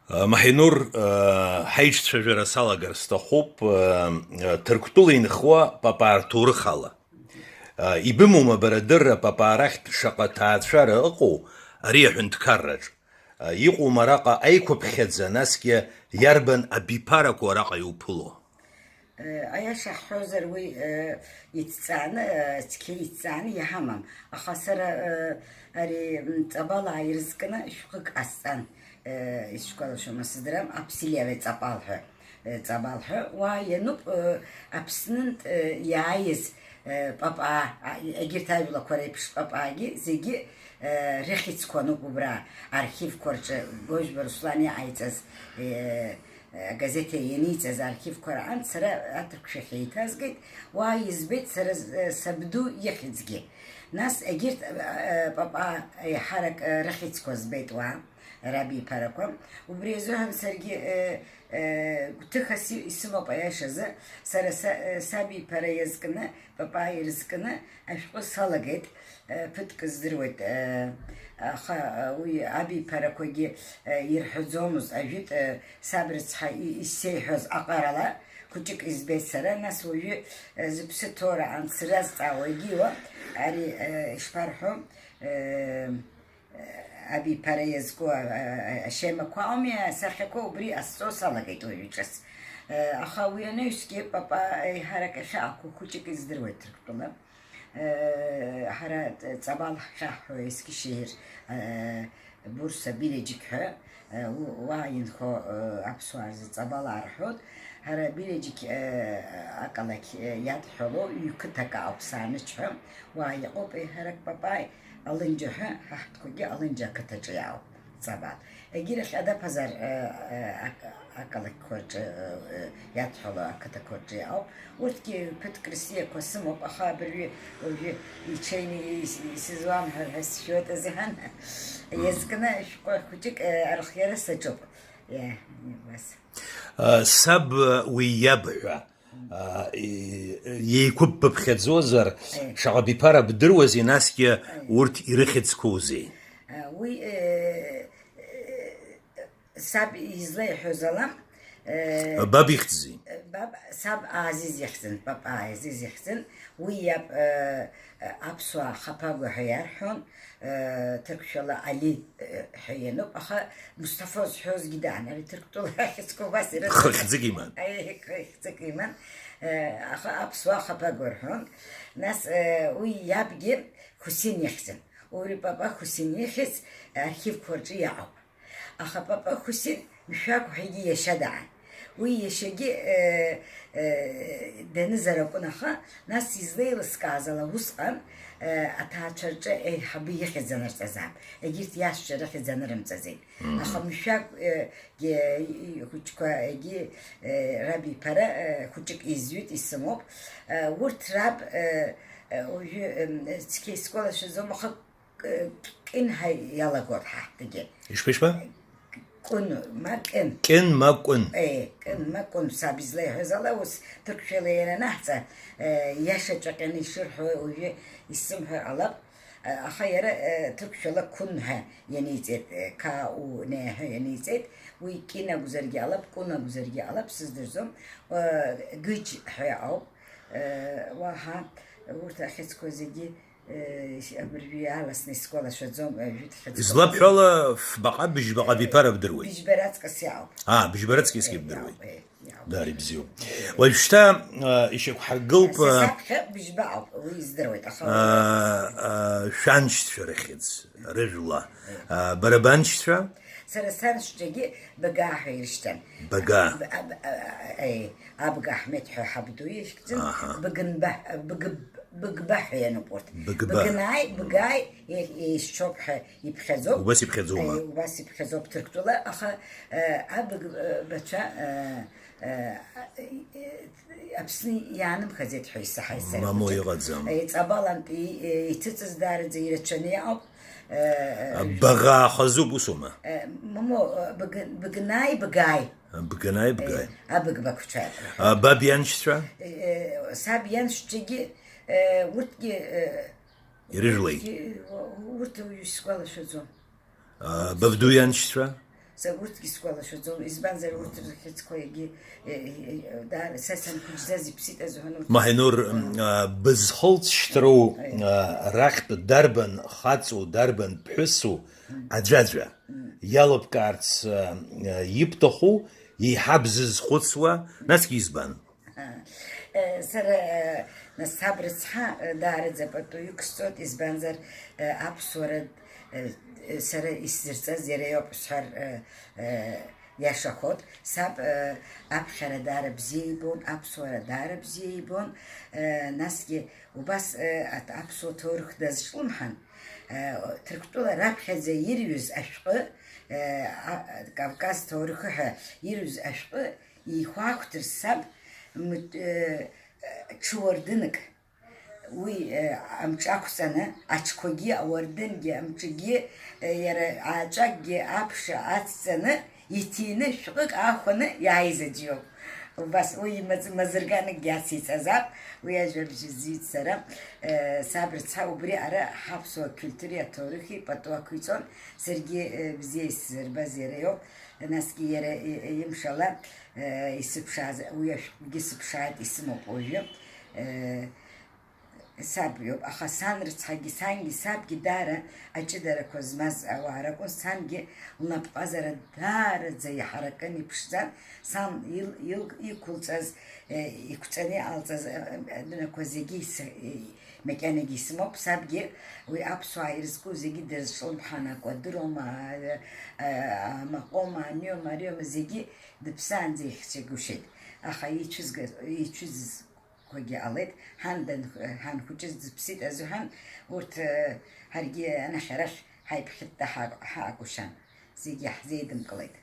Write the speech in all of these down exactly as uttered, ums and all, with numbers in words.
Маҳинур, ҳаиҿцәажәара салагар сҭахуп, Ҭырқәтәыла инхуа Папаа рҭоурых ала. Ибымоума бара адырра Папаа рахьтә шаҟа ҭаацәара ыҟоу ари аҳәынҭқарраҿ? Иҟоума араҟа аиқәыԥхьаӡа, насгьы иарбан абиԥарақәоу араҟа иуԥыло? Аиаша ҳҳәозар, уи иҭҵааны, цқьа иҭҵааны иҳамам. Аха сара ари Ҵабалаа ирызкны шәҟәык ҟасҵан, исгәалашәома, сыздырам, Аԥсилиаве Ҵабал ҳәа, Ҵабал ҳәа, уа иануп Аԥснынтә иааиз Папаа, егьырҭ ажәлақәа реиԥш Папаагьы зегьы рыхьӡқәа ануп убра архивқәа рҿы, Гожба Руслан иҟаиҵаз, агазеҭ ианиҵаз архивқәа раан сара аҭырқәшәахь еиҭазгеит, уа избеит сара сабду ихьӡгьы. Нас егьырҭ Папаа еиҳарак рыхьӡқәа збеит уа, рабиԥарақәа. Убри азыҳәан саргьы гәҭыхас исымоуп аиашазы, сара сабиԥара иазкны, Папаа ирызкны ашәҟәы салагеит. Ԥыҭк здыруеит, аха уи абиԥарақәагьы ирҳәаӡомызт, ажәытә саб рыцҳа исзеиҳәоз аҟарала хәыҷык избеит сара, нас уажәы зыԥсы ҭоу раан сразҵаауа егьиуа, ари ишԥарҳәо, абиԥара иазку ашьемақәа ауми, асахьақәа убри ҟасҵо салагеит уажәы ҿыц. Аха уи анаҩсгьы Папаа еиҳарак ахьаақәу хәыҷык издыруеит Ҭырқәтәыла. Ҳара Ҵабал ҳхьаҳәуа Ескишеир, Бурса Билеџьик ҳәа уа инхо аԥсуаа рзы Ҵабалаа рҳәоит. Ҳара Билеџьик ақалақь иадҳәало ҩ-қыҭак ауп, Сааныч ҳәа уа иҟоуп еиҳарак Папааи Алынџьа ҳәа, ҳаҳҭқәагьы Алынџьа ақыҭаҿы иаауп. Ҵабал. Егьирахь Адаԥазар ақалақьқәа рҿы иадҳәало ақыҭақәа рҿы иаауп. Урҭгьы ԥыҭк рсиақәа сымоуп, аха абыржәы уажәы ичеины исызуамҳәар ҳәа сшәоит азыҳәан. Иазкны шәҟәы хәыҷык архиара саҿуп. Иа, убас. Саб уи иаб ҳәа еиқәыббыԥхьаӡозар, шаҟа биԥара бдыруазеи, насгьы урҭ ирыхьӡқәоузеи? Уи саб излеиҳәоз ала, баб ихьӡзи? Баб, саб Аазиз ихьӡын, Папаа Аазиз ихьӡын. Уи иаб аԥсуаа хапагәа ҳәа иарҳәон, ҭырқәшәала Али ҳәа иануп, аха Мусҭафа зҳәозгьы даан, ари Ҭырқәтәыла ахьӡқәа убас ирыцын. Хыхьӡык иман. Аи, хыхьӡык иман. Аха аԥсуаа хапагәа рҳәон. Нас уи иабгьы Хусин ихьӡын. Убри Папа Хусин ихьӡ архивқәа рҿы иаҟоуп. Аха Папа Хусин Мшәагә ҳәагьы иашьа даан. Уи иашьагьы данызар акәын, аха нас излеилыскааз ала усҟан аҭаацәа рҿы еиҳабы ихьӡ анырҵазаап, егьырҭ иашьцәа рыхьӡ анырымҵаӡеит. Аха Мшәагә хәыҷқәа егьи рабиԥара хәыҷык изҩит, исымоуп. Урҭ раб уажәы цқьа исгәалашәаӡом, аха Кин ҳәа иалагоит ҳаҳҭгьы. Ишԥа, ишԥа? Кун, ма Кин. Кин, ма Кун. Е, Кин, ма Кун, саб излеиҳәаз ала, ус ҭырқәшәала иананаҳҵа, иаша ҿаҟьаны ишырҳәо уажәы исзымҳәар ҟалап, аха иара ҭырқәшәала Кун ҳәа ианиҵеит, К У Н ҳәа ианиҵеит, уи Кин акәзаргьы ҟалап, Кун акәзаргьы ҟалап, сыздырӡом, Гыџь ҳәа ауп, уаҳа урҭ ахьӡқәа зегьы Абыржәы иааласны исгәалашәаӡом, жәытә хьыӡқәа. Излабҳәо ала, фбаҟа, быжьбаҟа биԥара бдыруеит. Быжьба раҵкыс иаауп. Аа, быжьба раҵкыс Е, ибдыруеит. Иаауп, е, иаауп. Дара ибзиоуп. Уажәшьҭа, а, ишьақәҳаргылт, Са а, саԥхьа быжьба ауп, уи издыруеит, аха а, а, шәаншьцәа рыхьӡ, рыжәла. А, бара баншьцәа? Сара саншьцәагьы Бага ҳәа ирышьҭан. Бага. Аб-, аб-, а, а, е, Абга Аҳмеҭ ҳәа ҳабду ихьӡын. Аҳа. Быгынба, Быгыб-, Быгба ҳәа иануп урҭ. Быгба. Быгнааи, Быгааи, е-, еишьцәоуп ҳәа иԥхьаӡоуп. Убас иԥхьаӡоума? Е, убас иԥхьаӡоуп Ҭырқәтәыла, аха, э, абыгбацәа, э, э, э, Аԥсны иаанымхаӡеит ҳәа исаҳаит сара. Мамоу хәыҷык. Иҟаӡам. Е, Ҵабалантәи, е, иҭыҵыз даараӡа ирацәаны иҟоуп. Э, э, Багаа хазуп, усума? Э, мамоу, э, Быгы-, Быгнааи, Быгааи. Бганааи, Бгааи. Э, абыгбақәцәа. А, баб ианшьцәа? Э, э, саб ианшьцәагьы, э, урҭгьы, э, Ирыжәлеи? Урҭгьы, урҭ уаҩы сгәалашәаӡом. А, бабду ианшьцәа? Са урҭгьы сгәалашәаӡом, избанзар урҭ рхьыӡқәа егьи, е, е, е, даара, са санхәыҷӡаз иԥсит азыҳәан урҭ. Маҳинур, а, бызхылҵшьҭроу, а, рахьтә дарбан хаҵоу, дарбан ԥҳәысу аӡәаӡәа иалыбкаарц, а, а, ибҭаху, еиҳа бзызхәыцуа, насгьы избан? Э, сара, э, нас саб рыцҳа, э, даараӡа пату иқәсҵоит, избанзар, э, аԥсуара, э, э, сара исзырҵаз иара иоуп сҳәар, э, э, иашахоит. Саб, э, аԥхьара даара бзиа ибон, аԥсуара даара бзиа ибон, э, насгьы убас, э, аҭ-, аԥсуа ҭоурых дазҿлымҳан, э, Ҭырқәтәыла раԥхьаӡа ирҩыз ашәҟәы, э, а-, Кавказ ҭоурыхы ҳәа ирҩыз ашәҟәы, ихәаахәҭыр саб мт-, э, ҽы уардынк, уи, э, амҿы ақәҵаны, аҽқәагьы, ауардынгьы, амҿгьы, э, иара ааҵәакгьы аԥша ацҵаны, иҭины, шәҟәык аахәаны иааиз аӡә иоуп. Убас уи имаҵ-, мазырганыкгьы ациҵазаап, уи ажәабжь зҩит сара, э, саб рыцҳа, убри ара ҳаԥсуа культуреи аҭоурыхи пату ақәиҵон, саргьы, э, бзиа исзырбаз иара иоуп. Насгьы иара и-, имшала, э, исыԥшааз, уи ашәҟәгьы сыԥшааит, исымоуп уажәы. Э, саб иоуп, аха сан рыцҳагьы, сангьы, сабгьы даара аҷыдарақәа змаз ауаа ракәын, сангьы лнапҟазара даараӡа иҳаракын, иԥшӡан, сан ил-, ил-, иқәылҵаз, э, иқәҵаны иҟалҵаз, э, адунақәа зегьы ис-, э, макьанагьы исымоуп, сабгьы уи аԥсуаа ирызку зегьы дазҿлымҳан, акәадыроума, а-, а-, амаҟоума, аниоума, ариоума, зегьы дыԥсаанӡа ихьчагәышьеит. Аха ицәызгаз, ицәызызқәагьы ҟалеит, ҳан данх-, ҳанхәыҷыз дыԥсит азыҳәан, урҭ, э, ҳаргьы анахь-арахь ҳаиԥхьытта ҳа-, ҳаакәшан, зегьы ҳзеидымкылеит.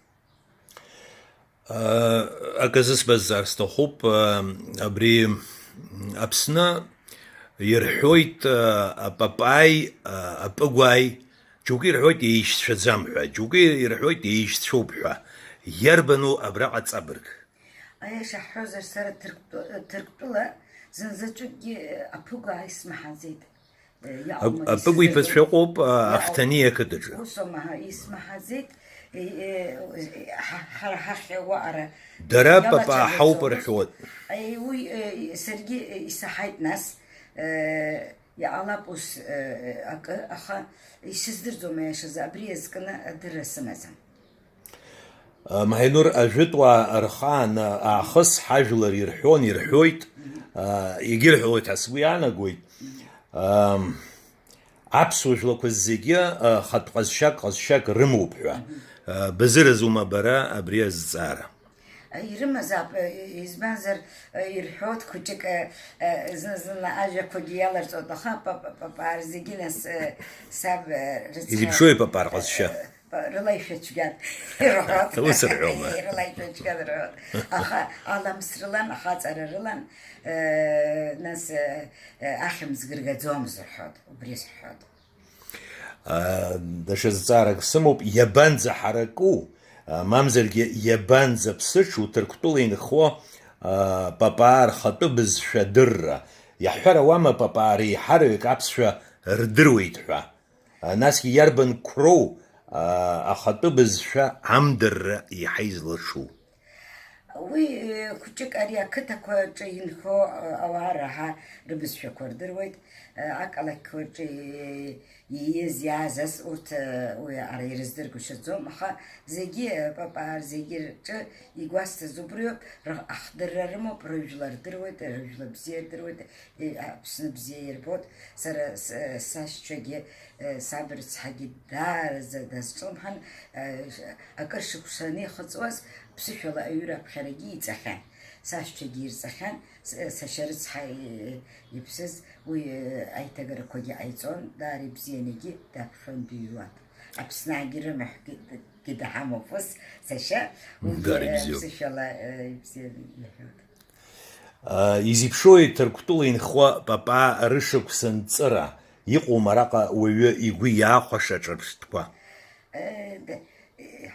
Акы зысбазҵаар сҭахуп, абри Аԥсны ирҳәоит, апапаи, апыгәааи, џьоукы ирҳәоит еишьцәаӡам ҳәа, џьоукы ирҳәоит еишьцәоуп ҳәа. Иарбану абраҟа ҵабырг? Аиаша ҳҳәозар, сара Ҭырқәтәы-, Ҭырқәтәыла зынзаҵәыкгьы апыгәаа исмаҳаӡеит. Иаҟәмаҵ Ак-, Апыгә иԥацәа ыҟоуп, а, иаҟәмаҵ Ахҭани ақыҭаҿы. Усоума, исмаҳаӡеит, е, е, ҳа-, ҳара ҳахь уаҟара Дара иалацәажәаӡом. Папаа ҳауп рҳәоит. Е, уи, е, саргьы, е, исаҳаит нас, е, иҟалап ус, е, акы, аха исыздырӡом, аиашазы, абри иазкны адырра сымаӡам. Маҳинур, ажәытәуаа рхаан аахыс ҳажәлар ирҳәон, ирҳәоит, егьырҳәоит ҳәа сгәы иаанагоит, аԥсуа жәлақәа зегьы хатә ҟазшьак, ҟазшьак рымоуп ҳәа. Базыразума бара абри азҵаара? Ирымазаап, избанзар, ирҳәоит хәыҷык, зны-зынла ажәақәагьы иаларҵоит, аха па-, па-, папаа зегьы нас, саб, рыцҳа, Изеиԥшроуи папаа рҟазшьа? Рыла ишәацәгьан ирҳәоит. Ус рҳәома? Рыла ишәацәгьан рҳәоит. Аха аламс рылан, ахаҵара рылан, э, нас, э, э, ахьымӡӷ ргаӡомызт рҳәоит, убри сҳәоит. А, даҽа зҵаарак сымоуп, иабанӡа ҳараку, а, мамзаргьы иабанӡа ԥсыҽу Ҭырқәтәыла инхо, а, папаа рхатәы бызшәа адырра? Иаҳҳәар ауама, папаа реиҳараҩык аԥсшәа рдыруеит ҳәа? Насгьы иарбан қәроу, аа, ахатәы бызшәа амдырра еиҳа излашу? Уи, э, хәыҷык ари ақыҭақәа рҿы инхо, э, ауаа раҳа рыбызшәақәа рдыруеит, э, ақалақьқәа рҿы, э, ииз, иааз ас урҭ, э, уи ара ирыздыргәышьаӡом, аха зегьы, э, папаа зегьы рҿы игәасҭаз убриоуп, ра-, ахдырра рымоуп, рыжәла рдыруеит, рыжәла бзиа рдыруеит, Е, Аԥсны бзиа ирбоит. Сара с-, сашьцәагьы, э, саб рыцҳагьы даараӡа дазҿлымҳан, э, акыр шықәса анихыҵуаз, ԥсышәала аҩыра аԥхьарагьы иҵахьан. Сашьцәагьы ирҵахьан, с-, сашьа рыцҳа, э, иԥсыз, уи, э, аиҭагарақәагьы ҟаиҵон, даара ибзиан, егьи даԥхьон, дыҩуан. Аԥсны аагьы рымаҳәгьы даҳамоуп ус, сашьа, уигьы, Даара э, ибзиоуп. Ԥсышәала, э, ибзиан иҳәоит. Изеиԥшроуи Ҭырқәтәыла инхо папаа рышықәса нҵыра? Иҟоума араҟа уаҩы игәы иаахәаша ҿырԥштәқәа? Э, д-,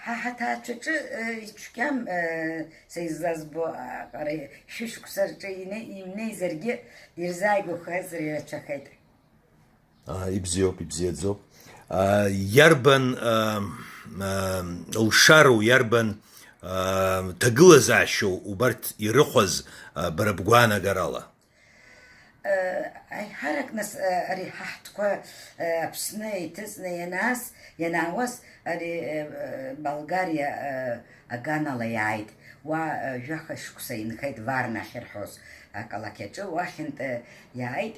ҳа ҳаҭаацәаҿы, э, ицәгьам, э, са излазбо аҟара шәышықәса рҿы ине-, имнеизаргьы ирзааигәахаз рацәахеит. Аа, ибзиоуп, ибзиаӡоуп. Аа, иарбан, аа, лшароу иарбан ҭагылазаашьоу убарҭ ирыхәаз, бара бгәаанагарала? Аиҳарак нас, ари ҳаҳҭқәа Аԥсны еиҭыҵны ианаас, ианаауаз, ари Болгариа аганала иааит. Уа жәаха шықәса инхеит, Варна ахьырҳәоз ақалақь аҿы, уахьынтә иааит.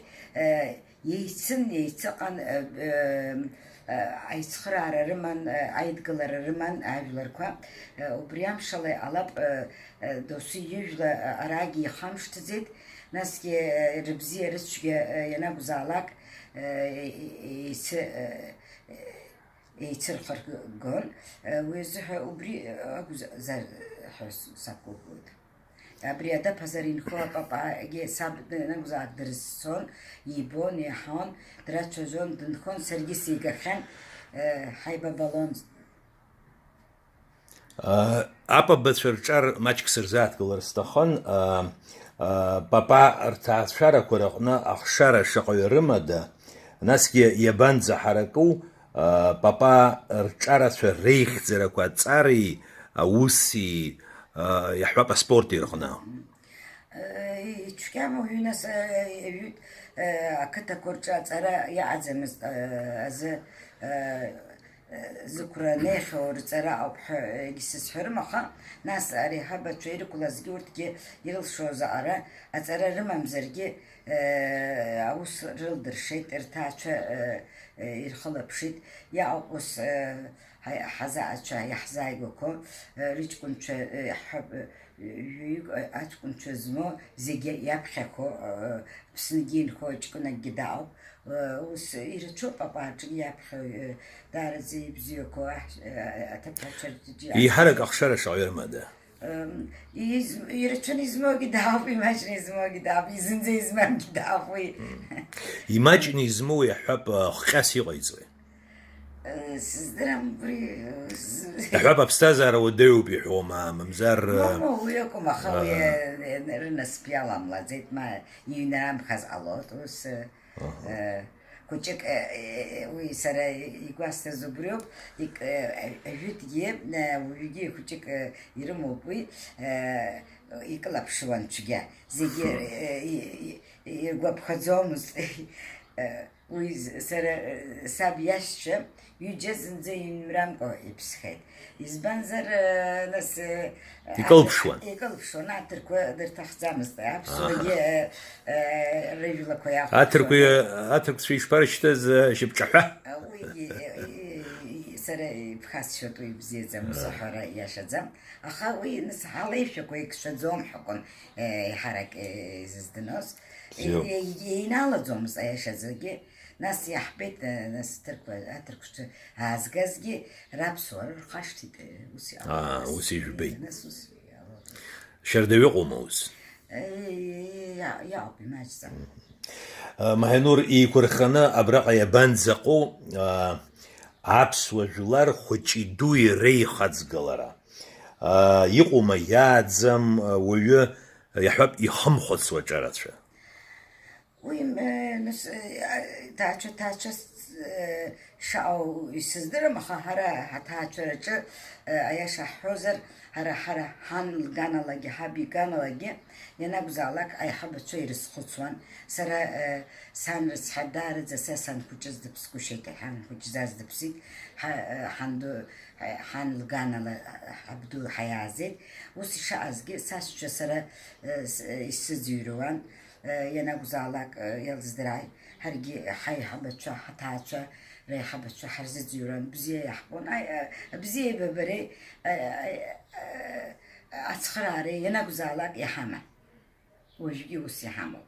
Еицын, еицыҟан, аицхыраара рыман, аидгылара рыман ажәларқәа. Убри амшала иҟалап, доусы ижәла арагьы ихамышҭӡеит, насгьы рыбзиа рыцәгьа ианакәзаалак еицырхыргон. Уи азыҳәа убри акәзар ҳәа сақәгәыӷуеит. Абри адаԥазар инхо апапагьы саб данакәзаалак дрызцон, ибон, иаҳон, драцәажәон, дынхон, саргьы сигахьан, ҳаибабалон. Апапбацәа рҿар маҷк сырзааҭгылар сҭахын. Папа рҭаацәарақәа рыҟны ахшара шаҟаҩы рымада, насгьы иабанӡаҳараку, папа рҿарацәа реихьӡарақәа аҵареи ауси, иаҳҳәап, аспорти рҟны. Ицәгьам уаҩы, нас, ҩык, ақыҭақәа рҿы аҵара иаҟаӡамызт азы, зықәра анеихьоу рҵара ауп ҳәа егьсызҳәарым, аха нас ари аиҳабацәа ирықәлазгьы урҭгьы ирылшоз аҟара аҵара рымамзаргьы, аус рылдыршеит, рҭаацәа ирхылаԥшит, иаҟоуп ус ҳа-, ҳазаацәа иаҳзааигәақәо, рыҷкәынцәа, ҳҳәап, ҩҩык аҷкәынцәа змоу зегьы иаԥхьақәоу, Аԥсныгьы инхо ҷкәынакгьы дыҟоуп. Ус ирацәоуп апартиагьы иаԥхьаҩ, даараӡа ибзиақәоу аҳ-, аҭыԥҳацәа рҿы. Еиҳарак ахшара шаҟаҩы рымада? Ирацәаны измоугьы дыҟоуп, имаҷны измоугьы дыҟоуп, зынӡа измамгьы дыҟоуп уи. Имаҷны измоу иаҳҳәап, хҟьас иҟаиҵои? Сыздырам убри. Иаҳҳәап, аԥсҭазаара уадаҩуп иҳәома, мамзар. Мамоу, уи акәым, аха уи рынасыԥ иаламлаӡеит, ма иҩнрамхаз ҟалоит, ус. Хәыҷык, уи сара игәасҭаз убриоуп, ик-, ажәытәгьы, уаҩгьы хәыҷык ирымоуп уи, икылаԥшуан цәгьа, зегьы иргәаԥхаӡомызт. Уи сара, саб иашьцәа ҩыџьа зынӡа иҩнрамкәа иԥсхеит. Избанзар, нас, икылԥшуан. Икылԥшуан, аҭырқәа дырҭахӡамызт, аԥсуагьы рыжәлақәа иахәаԥшуан. Аҭырқәа, аҭырқәцәа ишԥарышьҭаз, шьапҿаҳәа? Уигьы, сара иԥхасшьоит, уи бзиаӡам, ус аҳәара иашаӡам. Аха уи, нас, ҳалеишәақәа икшаӡом ҳәа акәын, еиҳарак изыздыноз. Бзиоуп. Еинаалаӡомызт аиашазгьы. Нас иаҳбеит, нас ҭырқәа, аҭырқәцәа аазгазгьы раԥсуара рхашҭит, ус иҟалоит. Аа, ус ижәбеит. Нас ус иҟалоит. Шьардаҩы ыҟоума ус? Иа-, иа-, иаауп, имаҷӡам. Маҳанур, еиқәырханы абраҟа иабанӡаҟоу, аа, аԥсуа жәлар хәыҷи дуи реихаӡгалара? Аа, иҟоума, иааӡам, уаҩы, иаҳҳәап, ихымхәыцуа аҿарацәа? Уи, э, нас, э, а, ҭаацәа, ҭаацәа, э, шаҟоу исыздырам, аха ҳара ҳаҭаацәараҿы, э, аиаша ҳҳәозар, ҳара, ҳара ҳан лганалагьы, ҳаб иганалагьы, ианакәзаалак аиҳабацәа ирызхәыцуан. Сара, э, сан рыцҳа, даараӡа са санхәыҷыз дыԥсгәышьеит, ҳанхәыҷзаз дыԥсит, ҳа-, э, ҳанду, ҳа-, ҳан лганала, ҳабду ҳаиааӡеит. Ус ишаҟазгьы, сашьцәа сара, э, с-, э, исзыӡырҩуан. Ианакәзаалак еилздырааит, ҳаргьы ҳаиҳабацәа, ҳаҭаацәа реиҳабацәа ҳарзыӡырҩуан, бзиа иаҳбон, аи-, а-, абзиеибабареи, а-, а-, а-, ацхыраареи ианакәзаалак иҳаман. Уажәгьы ус иҳамоуп.